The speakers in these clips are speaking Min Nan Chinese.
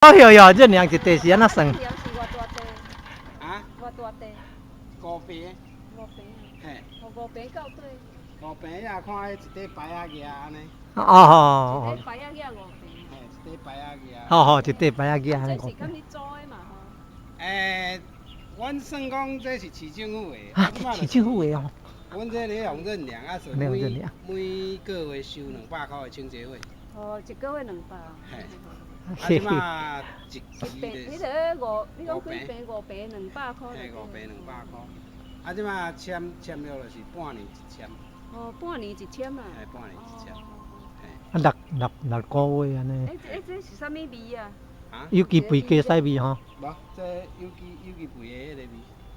哎喲喲，這兩一塊是按怎算？是偌大塊？啊？偌大塊？五坪。五坪啊？嘿。五坪到底？五坪也看彼一塊牌仔額按呢。哦。一塊牌仔額五坪。嘿，一塊牌仔額。好好，一塊牌仔額按呢。這是敢是租的嘛吼？阮算講這是市政府的。啊，市政府的哦。阮這咧用認領啊，所以每個月收200箍的清潔費。哦，一個月200。嘿。啊，這馬一期迄個五，你講幾坪？五坪200箍。嘿，五坪200箍。啊，這馬簽簽約就是半年一簽。哦，半年一簽啊。嘿，半年一簽。嘿。啊，六個月按呢。欸，這是啥物味啊？啊？有機肥加屎味吼。無，這有機肥的彼个味。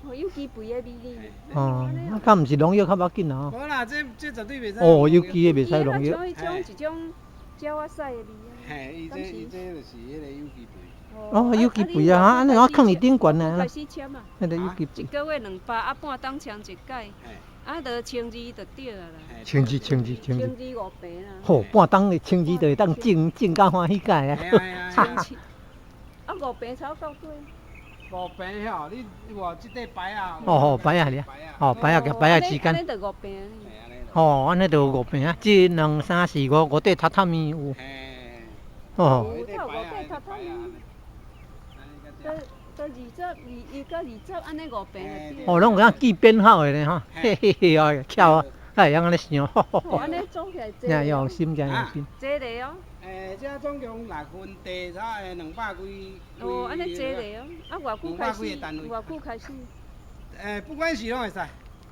哦，有機肥的味呢。哦，啊，敢毋是農藥較無要緊啊？無啦，這絕對袂使。哦，有機的袂使農藥。像彼種一種鳥仔屎的味啊。嘿，伊這就是彼个有機肥。哦，有機肥啊，按呢我囥佇頂懸呢。開始簽啊。彼个有機肥。一個月200，啊，半冬簽一擺，啊，就千二就對啊啦。千二，千二，千二。千二五坪啦。吼，半冬的千二就會當種種甲歡喜解啊。啊，五坪才夠多。五坪吼，你有這塊牌仔。哦吼，牌仔爾。哦，牌仔佮牌仔之間。按呢就五坪。吼，按呢就五坪啊，一、兩、三、四、五，五塊榻榻米有。哦。有，五塊榻榻米。都20、2、1到20，按呢五坪就對。哦，攏有影記編號的呢吼，嘿嘿嘿哦，巧啊，才會曉按呢想。按呢總起來濟。真用心，真用心。濟咧哦。這總共六分地才200幾。哦，按呢濟咧哦，啊，偌久開始？偌久開始？不管是攏會使。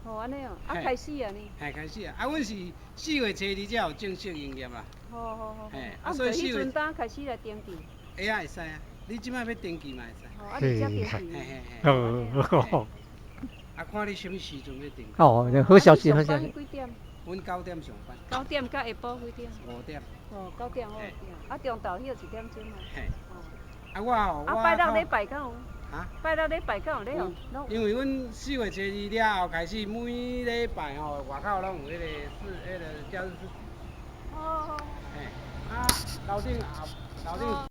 哦，按呢哦，啊，開始啊呢？嘿，開始啊！啊，阮是4月初2才有正式營業啦。好好好。嘿，啊，所以彼陣當開始來登記。會啊，會使啊！你這擺欲登記嘛會使。哦，啊，你才登記。嘿嘿嘿。啊，看你啥物時陣欲登記。哦，好消息，好消息。幾點？阮9點上班。9點到下晡幾點？5點。哦，9點5點。啊，中晝歇一點鐘嘛。嘿。啊，我哦，啊，拜六禮拜敢有？啊？拜六禮拜敢有咧哦？因為阮4月初2了後開始，每禮拜吼外口攏有彼個市，彼個假日市。哦。嘿，啊，樓頂後樓頂。